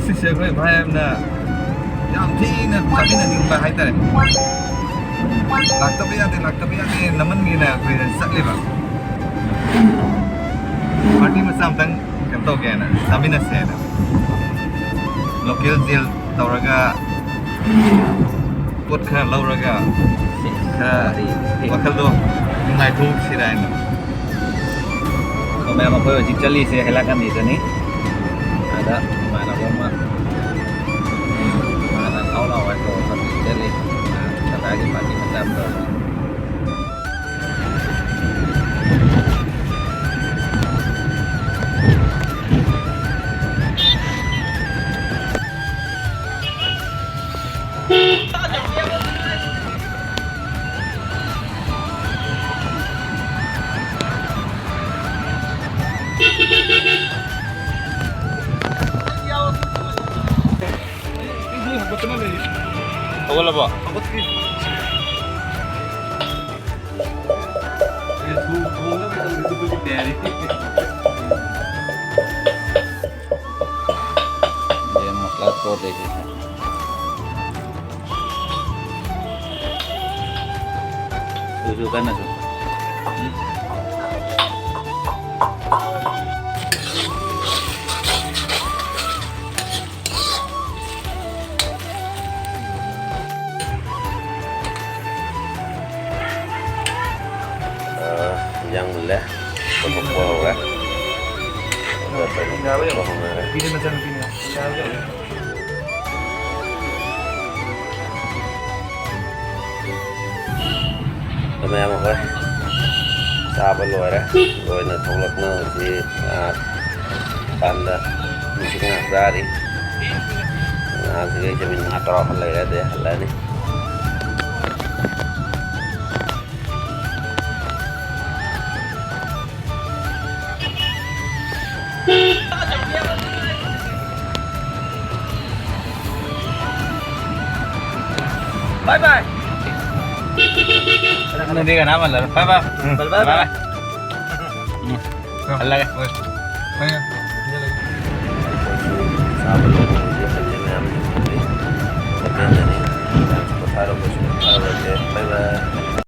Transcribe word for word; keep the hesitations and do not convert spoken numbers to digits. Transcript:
ꯁꯤꯁꯦ ꯑꯩꯈꯣꯏ ꯚꯥꯏ ꯑꯃꯅ ꯌꯥꯝ ꯊꯤꯅ ꯆꯥꯃꯤꯟꯅꯅꯤꯡꯕ ꯍꯥꯏꯇꯥꯔꯦ꯫ ꯂꯥꯛꯇꯕ ꯌꯥꯗꯦ, ꯂꯥꯛꯇꯕ ꯌꯥꯗꯦ ꯅꯝꯃꯟꯒꯤꯅ ꯑꯩꯈꯣꯏꯅ ꯆꯠꯂꯤꯕ꯫ ꯄꯥꯔꯇꯤ ꯃꯆꯥ ꯑꯝꯇꯪ ꯀꯩꯅꯣ ꯇꯧꯒꯦꯅ, ꯆꯥꯃꯤꯟꯅꯁꯦꯅ꯫ ꯂꯣꯀꯦꯜ ꯖꯦꯜ ꯇꯧꯔꯒ, ꯄꯣꯠ ꯈꯔ ꯂꯧꯔꯒ, ꯈꯔ ꯋꯥꯈꯜꯗꯣ ꯅꯨꯡꯉꯥꯏꯊꯣꯛꯁꯤꯔꯥ ꯍꯥꯏꯅ꯫ ꯑꯗꯣ ꯃꯌꯥꯝ, ꯑꯩꯈꯣꯏ ꯍꯧꯖꯤꯛ ꯆꯠꯂꯤꯁꯦ ꯍꯩꯂꯥꯀꯟꯗꯤꯗꯅꯤ꯫ ꯑꯗ ꯏꯃꯥꯟꯅꯕ ꯑꯃ, ꯃꯥꯅ ꯂꯥꯛꯑꯣ ꯂꯥꯛꯑꯣ ꯍꯥꯏ ꯀꯧꯔꯒ ꯍꯧꯖꯤꯛ ꯆꯠꯂꯤ꯫ ꯃꯥ ꯀꯗꯥꯏꯒꯤ ꯄꯥꯔꯇꯤ ꯃꯆꯥ ꯑꯃ ꯇꯧꯔꯤ꯫ ꯍꯧꯒꯠꯂꯕꯣ? ꯌꯦꯟ ꯃꯁꯂꯥ ꯇꯣꯠꯂꯤꯁꯤꯁꯨ꯫ ꯁꯨ, ꯁꯨ, ꯀꯟꯅ ꯁꯨ꯫ ꯑ, ꯏꯟꯖꯥꯡ ꯃꯨꯜꯂꯦ꯫ ꯀꯣꯊꯣꯛꯄ ꯍꯧꯔꯦ꯫ ꯑꯗꯨꯒ ꯀꯩꯅꯣ ꯇꯧꯕ ꯍꯧꯅꯔꯦ꯫ ꯑꯗꯣ ꯃꯌꯥꯝ ꯑꯩꯈꯣꯏ ꯆꯥꯕ ꯂꯣꯏꯔꯦ꯫ ꯂꯣꯏꯅ ꯊꯣꯛꯂꯛꯅ ꯍꯧꯖꯤꯛ, ꯑ, ꯃꯄꯥꯟꯗ ꯅꯨꯡꯁꯤꯠ ꯉꯥꯏꯍꯥꯛ ꯆꯥꯔꯤ꯫ ꯉꯥꯏꯍꯥꯛ ꯁꯤꯒ ꯏꯆꯤꯟ ꯏꯅꯥꯎ ꯇꯧꯔ ꯂꯩꯔꯦ, ꯑꯗꯩ ꯍꯜꯂꯛꯑꯅꯤ꯫ Bye bye. ꯅꯪꯗꯤ ꯀꯅꯥ ꯃꯥꯜꯂꯔꯣꯏ꯫ Bye bye. ꯎꯝ. Bye bye. Bye bye. ꯎꯝ. ꯍꯜꯂꯒꯦ. ꯍꯣꯏ. ꯍꯣꯏ. ꯆꯥꯕ ꯂꯣꯏꯕ ꯍꯧꯖꯤꯛ ꯍꯧꯖꯤꯛ ꯃꯌꯥꯝ ꯂꯣꯏꯁꯤꯜꯂꯤ꯫ ꯍꯣꯇꯦꯜꯗꯅꯤ꯫ ꯃꯌꯥꯝꯁꯨ ꯄꯣꯊꯥꯔꯣ, ꯑꯩꯈꯣꯏꯁꯨ ꯄꯣꯊꯥꯔꯨꯔꯒꯦ꯫ ꯕꯥꯏ ꯕꯥꯏ꯫